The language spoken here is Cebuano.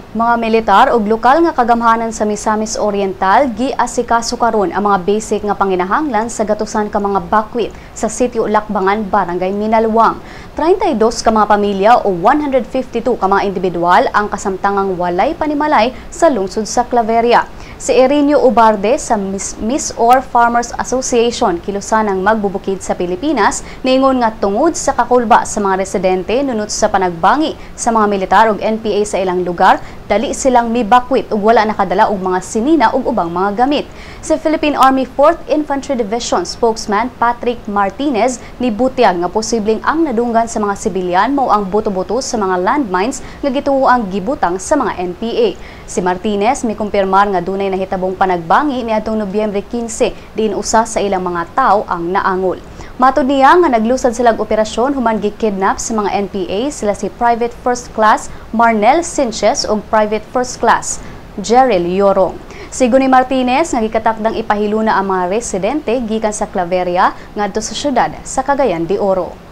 Mga militar ug lokal nga kagamhanan sa Misamis Oriental giasikaso karon ang mga basic nga panginahanglan sa gatusan ka mga bakwit sa Sitio Lakbangan, Barangay Minalwang. 32 ka mga pamilya o 152 ka mga individual ang kasamtangang walay panimalay sa lungsod sa Claveria. Si Erinio Ubarde sa Miss Or Farmers Association, kilusan ng magbubukid sa Pilipinas, niingon nga tungod sa kakulba sa mga residente nunot sa panagbangi sa mga militar ug NPA sa ilang lugar, dali silang mibakwit ug wala nakadala og mga sinina ug ubang mga gamit. Si Philippine Army 4th Infantry Division spokesman Patrick Martinez nibutyag nga posibleng ang nadunggan sa mga sibilyan mao ang buto-buto sa mga landmines nga gituoang gibutang sa mga NPA. Si Martinez mikumpirmar nga dunay nahitabong panagbangi niadtong Nobyembre 15 diin usa sa ilang mga tao ang naangol. Matod niya nga naglusad sila og operasyon human gikidnap sa mga NPA sila si Private First Class Marnel Sanchez ug Private First Class Jerel Yorong. Sigon ni Martinez nga gikatakdang ipahiluna ang mga residente gikan sa Claveria ngadto sa syudad sa Cagayan de Oro.